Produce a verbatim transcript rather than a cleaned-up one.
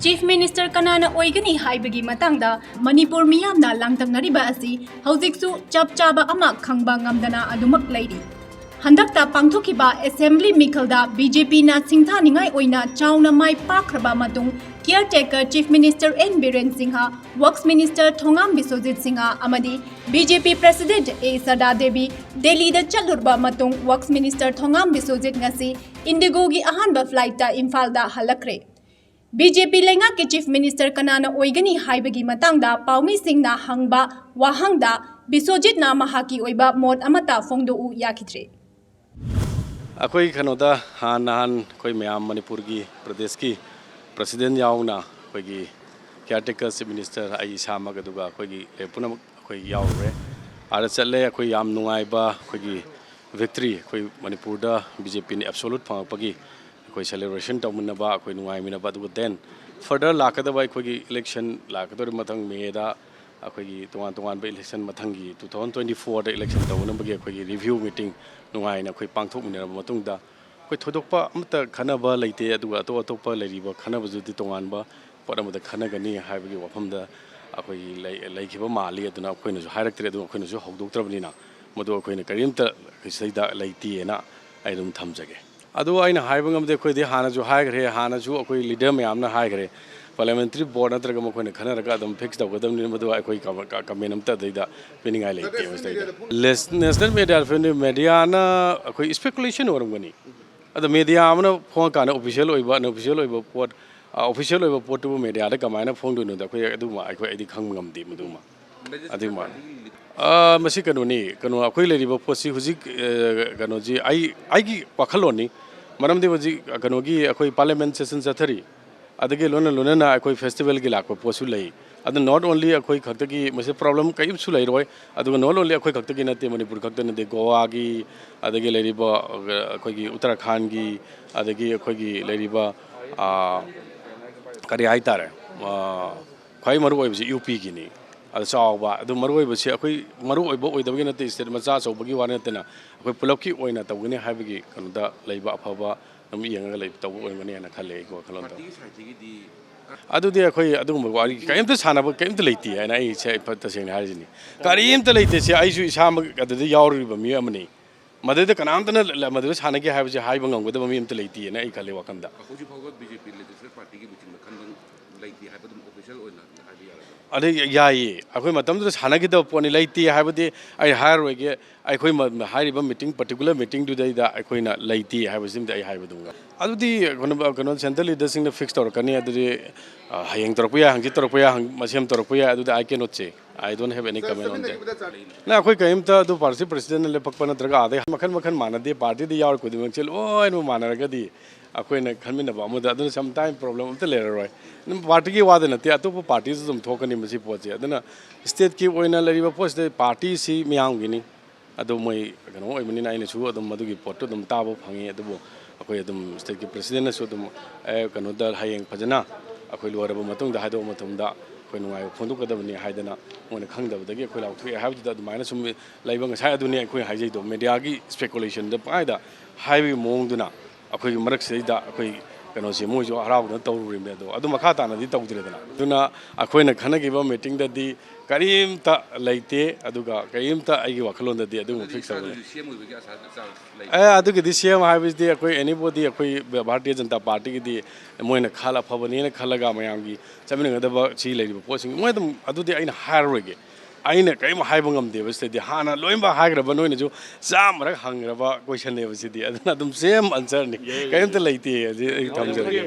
Chief minister ꯀꯅꯥꯅ ꯑꯣꯏꯒꯅꯤ ꯍꯥꯏꯕꯒꯤ ꯃꯇꯥꯡꯗ ꯃꯅꯤꯄꯨꯔ ꯃꯤꯌꯥꯝꯅ ꯂꯥꯡꯇꯛꯅꯔꯤꯕ ꯑꯁꯤ ꯍꯧꯖꯤꯛꯁꯨ ꯆꯞ ꯆꯥꯕ ꯑꯃ ꯈꯪꯕ ꯉꯝꯗꯅ ꯑꯗꯨꯃꯛ ꯂꯩꯔꯤ꯫ ꯍꯟꯗꯛꯇ ꯄꯥꯡꯊꯣꯛꯈꯤꯕ ꯑꯦꯁꯦꯝꯕ꯭ꯂꯤ ꯃꯤꯈꯜꯗ ꯕꯤ ꯖꯦ ꯄꯤꯅ ꯁꯤꯡꯊꯥꯅꯤꯡꯉꯥꯏ ꯑꯣꯏꯅ ꯆꯥꯎꯅ ꯃꯥꯏ ꯄꯥꯛꯈ꯭ꯔꯕ ꯃꯇꯨꯡ, caretaker chief minister N Biren Singh, works minister Thongam Biswajit Singh ꯑꯃꯗꯤ B J P president A Sharda Devi ꯗꯦꯜꯂꯤꯗ ꯆꯠꯂꯨꯔꯕ ꯃꯇꯨꯡ, ꯋꯔꯛꯁ ꯃꯤꯅꯤꯁꯇꯔ ꯊꯣꯉꯥꯝ ꯕꯤꯁ꯭ꯋꯖꯤꯠ ꯉꯁꯤ ꯏꯟꯗꯤꯒꯣꯒꯤ ꯑꯍꯥꯟꯕ ꯐ꯭ꯂꯥꯏꯠꯇ ꯏꯝꯐꯥꯜꯗ ꯍꯜꯂꯛꯈ꯭ꯔꯦ꯫ ꯕꯤ ꯖꯦ ꯄꯤ ꯂꯩꯉꯥꯛꯀꯤ ꯆꯤꯐ ꯃꯤꯅꯤꯁꯇꯔ ꯀꯅꯥꯅ ꯑꯣꯏꯒꯅꯤ ꯍꯥꯏꯕꯒꯤ ꯃꯇꯥꯡꯗ ꯄꯥꯎꯃꯤꯁꯤꯡꯅ ꯍꯪꯕ ꯋꯥꯍꯪꯗ ꯕꯤꯁ꯭ꯋꯖꯤꯠꯅ ꯃꯍꯥꯛꯀꯤ ꯑꯣꯏꯕ ꯃꯣꯠ ꯑꯃꯠꯇ ꯐꯣꯡꯗꯣꯛꯎ ꯌꯥꯈꯤꯗ꯭ꯔꯦ꯫ ꯑꯩꯈꯣꯏ ꯀꯩꯅꯣꯗ ꯍꯥꯟ ꯅꯍꯥꯟ ꯑꯩꯈꯣꯏ ꯃꯌꯥꯝ ꯃꯅꯤꯄꯨꯔꯒꯤ ꯄ꯭ꯔꯗꯦꯁꯀꯤ ꯄ꯭ꯔꯁꯤꯗꯦꯟ ꯌꯥꯎꯅ ꯑꯩꯈꯣꯏꯒꯤ ꯀꯤꯌꯥꯔ ꯇꯦꯀꯔ ꯆꯤꯐ ꯃꯤꯅꯤꯁꯇꯔ ꯑꯩ ꯏꯁꯥꯃꯛ ꯑꯗꯨꯒ ꯑꯩꯈꯣꯏꯒꯤ ꯂꯩ ꯄꯨꯝꯅꯃꯛ ꯑꯩꯈꯣꯏ ꯌꯥꯎꯔꯨꯔꯦ꯫ ꯑꯥꯗ ꯆꯠꯂꯦ꯫ ꯑꯩꯈꯣꯏ ꯌꯥꯝ ꯅꯨꯡꯉꯥꯏꯕ ꯑꯩꯈꯣꯏꯒꯤ ꯚꯤꯛꯇ꯭ꯔꯤ ꯑꯩꯈꯣꯏ ꯃꯅꯤꯄꯨꯔꯗ ꯕꯤ ꯖꯦ ꯄꯤꯅ ꯑꯦꯕꯁꯣꯂꯨꯠ ꯐꯪꯉꯛꯄꯒꯤ ꯑꯩꯈꯣꯏ ꯁꯦꯂꯦꯕ꯭ꯔꯦꯁꯟ ꯇꯧꯃꯤꯟꯅꯕ, ꯑꯩꯈꯣꯏ ꯅꯨꯡꯉꯥꯏꯃꯤꯟꯅꯕ, ꯑꯗꯨꯒ ꯗꯦꯟ ꯐꯔꯗꯔ ꯂꯥꯛꯀꯗꯕ ꯑꯩꯈꯣꯏꯒꯤ ꯏꯂꯦꯛꯁꯟ ꯂꯥꯛꯀꯗꯧꯔꯤꯕ ꯃꯊꯪ ꯃꯦꯗ ꯑꯩꯈꯣꯏꯒꯤ ꯇꯣꯉꯥꯟ ꯇꯣꯉꯥꯟꯕ ꯏꯂꯦꯛꯁꯟ ꯃꯊꯪꯒꯤ ꯇꯨ ꯊꯥꯎꯖꯟ ꯇ꯭ꯋꯦꯟꯇꯤ ꯐꯣꯔꯗ ꯏꯂꯦꯛꯁꯟ ꯇꯧꯅꯕꯒꯤ ꯑꯩꯈꯣꯏꯒꯤ ꯔꯤꯚ꯭ꯌꯨ ꯃꯤꯇꯤꯡ ꯅꯨꯡꯉꯥꯏꯅ ꯑꯩꯈꯣꯏ ꯄꯥꯡꯊꯣꯛꯃꯤꯟꯅꯔꯕ ꯃꯇꯨꯡꯗ ꯑꯩꯈꯣꯏ ꯊꯣꯏꯗꯣꯛꯄ ꯑꯃꯠꯇ ꯈꯟꯅꯕ ꯂꯩꯇꯦ꯫ ꯑꯗꯨꯒ ꯑꯇꯣꯞ ꯑꯇꯣꯞꯄ ꯂꯩꯔꯤꯕ ꯈꯟꯅꯕꯗꯨꯗꯤ ꯇꯣꯉꯥꯟꯕ ꯄꯣꯠ ꯑꯃꯗ ꯈꯟꯅꯒꯅꯤ ꯍꯥꯏꯕꯒꯤ ꯋꯥꯐꯝꯗ ꯑꯩꯈꯣꯏꯒꯤ ꯂꯩ-, ꯂꯩꯈꯤꯕ ꯃꯥꯜꯂꯤ꯫ ꯑꯗꯨꯅ ꯑꯩꯈꯣꯏꯅꯁꯨ ꯍꯥꯏꯔꯛꯇ꯭ꯔꯦ, ꯑꯗꯨꯒ ꯑꯩꯈꯣꯏꯅꯁꯨ ꯍꯧꯗꯣꯛꯇ꯭ꯔꯕꯅꯤꯅ ꯃꯗꯨ ꯑꯩꯈꯣꯏꯅ ꯀꯔꯤꯝꯇ ꯁꯤꯗ ꯂꯩꯇꯦꯅ ꯑꯩ ꯑꯗꯨꯝ ꯊꯝꯖꯒꯦ꯫ ꯑꯗꯨ ꯑꯩꯅ ꯍꯥꯏꯕ ꯉꯝꯗꯦ꯫ ꯑꯩꯈꯣꯏꯗꯤ ꯍꯥꯟꯅꯁꯨ ꯍꯥꯏꯈ꯭ꯔꯦ, ꯍꯥꯟꯅꯁꯨ ꯑꯩꯈꯣꯏ ꯂꯤꯗꯔ ꯃꯌꯥꯝꯅ ꯍꯥꯏꯈ꯭ꯔꯦ, ꯄꯥꯔꯂꯤꯌꯥꯃꯦꯟꯇꯔꯤ ꯕꯣꯔꯗ ꯅꯠꯇ꯭ꯔꯒ ꯃꯈꯣꯏꯅ ꯈꯟꯅꯔꯒ ꯑꯗꯨꯝ ꯐꯤꯛꯁ ꯇꯧꯒꯗꯕꯅꯤ꯫ ꯃꯗꯨ ꯑꯩꯈꯣꯏ ꯀꯃ-, ꯀ-, ꯀꯃꯦꯟ ꯑꯝꯇ ꯑꯗꯩꯗ ꯄꯤꯅꯤꯡꯉꯥꯏ ꯂꯩꯇꯦ꯫ ꯃꯁꯤꯗꯩꯗ ꯂꯦꯁ-, ꯅꯦꯁꯅꯦꯜ ꯃꯦꯗꯤꯌꯥ, ꯃꯦꯗꯤꯌꯥꯅ ꯑꯩꯈꯣꯏ ꯏꯁꯄꯦꯀꯨꯂꯦꯁꯟ ꯑꯣꯏꯔꯝꯒꯅꯤ꯫ ꯑꯗꯣ ꯃꯦꯗꯤꯌꯥ ꯑꯃꯅ ꯐꯣꯡꯉꯀꯥꯟꯗ ꯑꯣꯐꯤꯁꯤꯌꯦꯜ ꯑꯣꯏꯕ, ꯑꯟꯑꯣꯐꯤꯁꯤꯌꯦꯜ ꯑꯣꯏꯕ ꯄꯣꯠ, ꯑ, ꯑꯣꯐꯤꯁꯤꯌꯦꯜ ꯑꯣꯏꯕ ꯄꯣꯠꯇꯨꯕꯨ ꯃꯦꯗꯤꯌꯥꯗ ꯀꯃꯥꯏꯅ ꯐꯣꯡꯗꯣꯏꯅꯣꯗ ꯑꯩꯈꯣꯏ ꯑꯗꯨꯃ ꯑꯩꯈꯣꯏ ꯑꯩꯗꯤ ꯈꯪꯕ ꯉꯝꯗꯦ ꯃꯗꯨꯃ꯫ ꯑꯗꯨꯃ, ꯑ, ꯃꯁꯤ ꯀꯩꯅꯣꯅꯤ, ꯀꯩꯅꯣ ꯑꯩꯈꯣꯏ ꯂꯩꯔꯤꯕ ꯄꯣꯠꯁꯤ ꯍꯧꯖꯤꯛ, ꯑ, ꯀꯩꯅꯣꯁꯤ ꯑꯩ, ꯑꯩꯒꯤ ꯋꯥꯈꯜꯂꯣꯟꯅꯤ꯫ ꯃꯔꯝꯗꯤ ꯍꯧꯖꯤꯛ ꯀꯩꯅꯣꯒꯤ ꯑꯩꯈꯣꯏ ꯄꯥꯔꯂꯤꯌꯥꯃꯦꯟ ꯁꯦꯁꯟ ꯆꯠꯊꯔꯤ꯫ ꯑꯗꯒꯤ ꯂꯣꯏꯅ ꯂꯣꯏꯅꯅ ꯑꯩꯈꯣꯏ ꯐꯦꯁꯇꯤꯚꯦꯜꯒꯤ ꯂꯥꯛꯄ ꯄꯣꯠꯁꯨ ꯂꯩ꯫ ꯑꯗꯨ not only ꯑꯩꯈꯣꯏ ꯈꯛꯇꯒꯤ ꯃꯁꯤ ꯄ꯭ꯔꯣꯕ꯭ꯂꯦꯝ ꯀꯔꯤꯝꯁꯨ ꯂꯩꯔꯣꯏ꯫ ꯑꯗꯨꯒ not only ꯑꯩꯈꯣꯏ ꯈꯛꯇꯒꯤ ꯅꯠꯇꯦ, ꯃꯅꯤꯄꯨꯔ ꯈꯛꯇ ꯅꯠꯇꯦ, ꯒꯣꯋꯥꯒꯤ, ꯑꯗꯒꯤ ꯂꯩꯔꯤꯕ, ꯑ, ꯑꯩꯈꯣꯏꯒꯤ ꯎꯠꯇꯔꯥꯈꯥꯟꯒꯤ, ꯑꯗꯒꯤ ꯑꯩꯈꯣꯏꯒꯤ ꯂꯩꯔꯤꯕ, ꯑ, ꯀꯔꯤ ꯍꯥꯏꯇꯥꯔꯦ, ꯑ, ꯈ꯭ꯋꯥꯏ ꯃꯔꯨ ꯑꯣꯏꯕꯁꯤ ꯌꯨ ꯄꯤꯒꯤꯅꯤ꯫ ꯑꯗꯨ ꯆꯥꯎꯕ, ꯑꯗꯨ ꯃꯔꯨ ꯑꯣꯏꯕꯁꯤ ꯑꯩꯈꯣꯏ ꯃꯔꯨ ꯑꯣꯏꯕ ꯑꯣꯏꯗꯕꯒꯤ ꯅꯠꯇꯦ, ꯏꯁꯇꯦꯠ ꯃꯆꯥ ꯑꯆꯧꯕꯒꯤ ꯋꯥ ꯅꯠꯇꯅ ꯑꯩꯈꯣꯏ ꯄꯨꯂꯞꯀꯤ ꯑꯣꯏꯅ ꯇꯧꯒꯅꯤ ꯍꯥꯏꯕꯒꯤ ꯀꯩꯅꯣꯗ ꯂꯩꯕ ꯑꯐꯕ ꯑꯗꯨꯝ ꯌꯦꯡꯉꯒ ꯂꯩ-, ꯇꯧꯕ ꯑꯣꯏꯔꯝꯒꯅꯤ ꯍꯥꯏꯅ ꯈꯜꯂꯦ ꯑꯩꯒꯤ ꯋꯥꯈꯜꯂꯣꯟꯗ꯫ ꯄꯥꯔꯇꯤꯒꯤ ꯁꯥꯏꯠꯇꯒꯤꯗꯤ ꯑꯗꯨꯗꯤ ꯑꯩꯈꯣꯏ ꯑꯗꯨꯒꯨꯝꯕ ꯋꯥꯔꯤ ꯀꯔꯤꯝꯇ ꯁꯥꯟꯅꯕ ꯀꯔꯤꯝꯇ ꯂꯩꯇꯦ ꯍꯥꯏꯅ ꯑꯩ ꯁꯦ ꯇꯁꯦꯡꯅ ꯍꯥꯏꯔꯤꯁꯤꯅꯤ꯫ ꯀꯔꯤꯝꯇ ꯂꯩꯇꯦ꯫ ꯁꯤ ꯑꯩꯁꯨ ꯏꯁꯥꯃꯛ ꯑꯗꯨꯗ ꯌꯥꯎꯔꯤꯕ ꯃꯤꯑꯣꯏ ꯑꯃꯅꯤ꯫ ꯃꯗꯨꯗ ꯀꯅꯥꯝꯇꯅ ꯂ-, ꯃꯗꯨꯗ ꯁꯥꯟꯅꯒꯦ ꯍꯥꯏꯕꯁꯦ ꯍꯥꯏꯕ ꯉꯝꯒꯗꯕ ꯃꯤ ꯑꯝꯇ ꯂꯩꯇꯦꯅ ꯑꯩ ꯈꯜꯂꯤ ꯋꯥꯈꯜꯗ꯫ ꯍꯧꯖꯤꯛ ꯐꯥꯎꯕ ꯕꯤ ꯖꯦ ꯄꯤ ꯂꯦꯖꯤꯁꯂꯦꯇꯤꯚ ꯄꯥꯔꯇꯤꯒꯤ ꯂꯨꯆꯤꯡꯕ ꯈꯟꯕ ꯂꯩꯇꯦ ꯍꯥꯏꯕ ꯑꯗꯨꯝ ꯑꯣꯐꯤꯁꯤꯌꯦꯜ ꯑꯣꯏꯅ ꯍꯥꯏꯕ ꯌꯥꯔꯕ꯭ꯔꯥ? ꯑꯗꯩ ꯌꯥꯏꯌꯦ, ꯑꯩꯈꯣꯏ ꯃꯇꯝꯗꯨꯗ ꯁꯥꯟꯅꯈꯤꯗꯕ ꯄꯣꯠꯅꯤ꯫ ꯂꯩꯇꯦ ꯍꯥꯏꯕꯗꯤ ꯑꯩ ꯍꯥꯏꯔꯔꯣꯏꯒꯦ꯫ ꯑꯩꯈꯣꯏ ꯃ-, ꯍꯥꯏꯔꯤꯕ ꯃꯤꯇꯤꯡ, ꯄꯥꯔꯇꯤꯀꯨꯂꯔ ꯃꯤꯇꯤꯡꯗꯨꯗꯩꯗ ꯑꯩꯈꯣꯏꯅ ꯂꯩꯇꯦ ꯍꯥꯏꯕꯁꯤꯃꯗꯤ ꯑꯩ ꯍꯥꯏꯕ ꯑꯗꯨꯝ ꯉꯝꯃꯤ꯫ ꯑꯗꯨꯗꯤ ꯀꯩꯅꯣ, ꯀꯩꯅꯣ, ꯁꯦꯟꯇ꯭ꯔꯦꯜ ꯂꯤꯗꯔꯁꯤꯡꯅ ꯐꯤꯛꯁ ꯇꯧꯔꯛꯀꯅꯤ꯫ ꯑꯗꯨꯗꯤ, ꯑ, ꯍꯌꯦꯡ ꯇꯧꯔꯛꯄ ꯌꯥꯏ, ꯍꯪꯆꯤꯠ ꯇꯧꯔꯛꯄ ꯌꯥꯏ, ꯍꯪ-, ꯃꯁꯦꯝ ꯇꯧꯔꯛꯄ ꯌꯥꯏ꯫ ꯑꯗꯨꯗꯤ I cannot say, I don't have any comment on that. ꯅ, ꯑꯩꯈꯣꯏ ꯀꯔꯤꯝꯇ ꯑꯗꯨ ꯄꯥꯔꯇꯤ ꯄ꯭ꯔꯦꯁꯤꯗꯦꯟꯅ ꯂꯦꯞꯄꯛꯄ ꯅꯠꯇ꯭ꯔꯒ ꯑꯥꯗꯩ ꯃꯈꯟ ꯃꯈꯟ ꯃꯥꯟꯅꯗꯦ꯫ ꯄꯥꯔꯇꯤꯗ ꯌꯥꯎꯔꯤ ꯈꯨꯗꯤꯡꯃꯛꯁꯦ ꯂꯣꯏꯅꯃꯛ ꯃꯥꯟꯅꯔꯒꯗꯤ ꯑꯩꯈꯣꯏꯅ ꯈꯟꯃꯤꯟꯅꯕ ꯑꯃꯗ ꯑꯗꯨꯅ sometime problem ꯑꯝꯇ ꯂꯩꯔꯔꯣꯏ꯫ ꯑꯗꯨꯝ ꯄꯥꯔꯇꯤꯒꯤ ꯋꯥꯗ ꯅꯠꯇꯦ, ꯑꯇꯣꯞꯄ ꯄꯥꯔꯇꯤꯁꯨ ꯑꯗꯨꯝ ꯊꯣꯛꯀꯅꯤ ꯃꯁꯤ ꯄꯣꯠꯁꯦ꯫ ꯑꯗꯨꯅ ꯁ꯭ꯇꯦꯠꯀꯤ ꯑꯣꯏꯅ ꯂꯩꯔꯤꯕ ꯄꯣꯠꯁꯤꯗ ꯄꯥꯔꯇꯤꯁꯤ ꯃꯤꯌꯥꯝꯒꯤꯅꯤ꯫ ꯑꯗꯨ ꯃꯣꯏ ꯀꯩꯅꯣ ꯑꯣꯏꯕꯅꯤꯅ ꯑꯩꯅꯁꯨ ꯑꯗꯨꯝ ꯃꯗꯨꯒꯤ ꯄꯣꯠꯇꯨ ꯑꯗꯨꯝ ꯇꯥꯕ ꯐꯪꯉꯤ꯫ ꯑꯗꯨꯕꯨ ꯑꯩꯈꯣꯏ ꯑꯗꯨꯝ ꯁ꯭ꯇꯦꯠꯀꯤ ꯄ꯭ꯔꯦꯁꯤꯗꯦꯟꯅꯁꯨ ꯑꯗꯨꯝ, ꯑꯦ, ꯀꯩꯅꯣꯗ ꯍꯌꯦꯡ ꯐꯖꯅ ꯑꯩꯈꯣꯏ ꯂꯣꯏꯔꯕ ꯃꯇꯨꯡꯗ ꯍꯥꯏꯗꯣꯛꯑ ꯃꯇꯨꯡꯗ ꯑꯩꯈꯣꯏ ꯅꯨꯡꯉꯥꯏꯕ ꯐꯣꯡꯗꯣꯛꯀꯗꯕꯅꯤ ꯍꯥꯏꯗꯅ ꯃꯣꯏꯅ ꯈꯪꯗꯕꯗꯒꯤ ꯑꯩꯈꯣꯏ ꯂꯥꯎꯊꯣꯛꯑꯦ ꯍꯥꯏꯕꯗꯨꯗ ꯑꯗꯨꯃꯥꯏꯅ ꯁꯨꯝ ꯂꯩꯕ꯫ ꯉꯁꯥꯏ ꯑꯗꯨꯅꯤ ꯑꯩꯈꯣꯏ ꯍꯥꯏꯖꯩꯗꯣ, ꯃꯦꯗꯤꯌꯥꯒꯤ ꯏꯁꯄꯦꯀꯨꯂꯦꯁꯟꯗ ꯄꯪꯍꯥꯏꯗ ꯍꯥꯏꯕꯒꯤ ꯃꯑꯣꯡꯗꯨꯅ ꯑꯩꯈꯣꯏꯒꯤ ꯃꯔꯛꯁꯤꯗꯩꯗ ꯑꯩꯈꯣꯏ ꯀꯩꯅꯣꯁꯦ ꯃꯣꯏꯁꯨ ꯍꯔꯥꯎꯗꯅ ꯇꯧꯔꯨꯔꯤꯕꯅꯦ꯫ ꯑꯗꯣ ꯑꯗꯨ ꯃꯈꯥ ꯇꯥꯅꯗꯤ ꯇꯧꯗ꯭ꯔꯦꯗꯅ꯫ ꯑꯗꯨꯅ ꯑꯩꯈꯣꯏꯅ ꯈꯟꯅꯈꯤꯕ ꯃꯤꯇꯤꯡꯗꯗꯤ ꯀꯔꯤꯝꯇ ꯂꯩꯇꯦ, ꯑꯗꯨꯒ ꯀꯔꯤꯝꯇ ꯑꯩꯒꯤ ꯋꯥꯈꯜꯂꯣꯟꯗꯗꯤ ꯑꯗꯨꯒꯨꯝꯕ ꯐꯤꯛꯁ ꯇꯧꯕ ꯂꯩꯇꯦ꯫ ꯑꯦ, ꯑꯗꯨꯒꯤꯗꯤ ꯁꯤ ꯑꯦꯝ ꯑꯣꯏꯕꯒꯤ ꯑꯥꯁꯥ ꯆꯥꯎ-, ꯂꯩ꯫ ꯑꯦ, ꯑꯗꯨꯒꯤꯗꯤ ꯁꯤ ꯑꯦꯝ ꯍꯥꯏꯕꯁꯤꯗꯤ ꯑꯩꯈꯣꯏ ꯑꯦꯅꯤꯕꯣꯗꯤ, ꯑꯩꯈꯣꯏ ꯚꯥꯔꯇꯤꯌ ꯖꯅꯇꯥ ꯄꯥꯔꯇꯤꯒꯤꯗꯤ ꯃꯣꯏꯅ ꯈꯜ ꯑꯐꯕꯅꯦꯅ ꯈꯜꯂꯒ ꯃꯌꯥꯝꯒꯤ ꯆꯠꯃꯤꯟꯅꯒꯗꯕ ꯁꯤ ꯂꯩꯔꯤꯕ ꯄꯣꯠꯁꯤꯡ ꯃꯣꯏ ꯑꯗꯨꯝ ꯑꯗꯨꯗꯤ ꯑꯩꯅ ꯍꯥꯏꯔꯔꯣꯏꯒꯦ꯫ ꯑꯩꯅ ꯀꯔꯤꯝ ꯍꯥꯏꯕ ꯉꯝꯗꯦꯕ ꯁꯤꯗꯗꯤ꯫ ꯍꯥꯟꯅ ꯂꯣꯏꯅꯃꯛ ꯍꯥꯏꯈ꯭ꯔꯕ, ꯅꯣꯏꯅꯁꯨ ꯆꯥꯝꯃꯔꯛ ꯍꯪꯈ꯭ꯔꯕ ꯀꯣꯏꯁꯟꯅꯦꯕ ꯁꯤꯗꯤ꯫ ꯑꯗꯨꯅ ꯑꯗꯨꯝ ꯁꯦꯝ ꯑꯟꯁꯔꯅꯤ꯫ ꯌꯥꯏ, ꯌꯥꯏ, ꯀꯔꯤꯝꯇ ꯌꯥꯏ꯫ ꯂꯩꯇꯦ ꯍꯧꯖꯤꯛ ꯑꯩ ꯊꯝꯖꯔꯒꯦ꯫